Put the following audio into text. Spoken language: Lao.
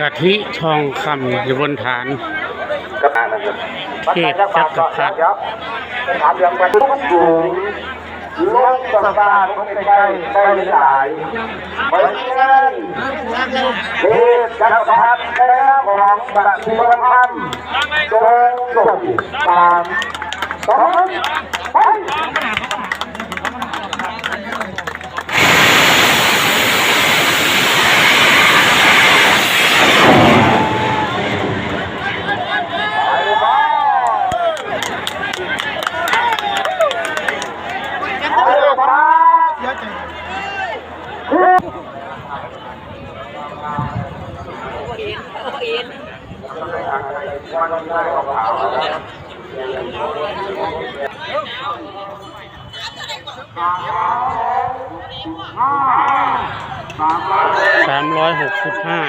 ກະທິທອງຄຳ ຢູ່ບົນຖານເທບຈັກກະພັດ. ສະຖານເລື່ອງການສູງ ລົງສະຕາດລົງໃກ້ໆ ໄດ້ຫຼາຍໆ ໄປແລ້ວ ເທບຈັກກະພັດ ແລ້ວຂອງກະທິທອງຄຳ ໂດຍສົມຕາມ ສອງ ໄປ. ສາມຮ້ອຍຫົກສິບຫ້າ.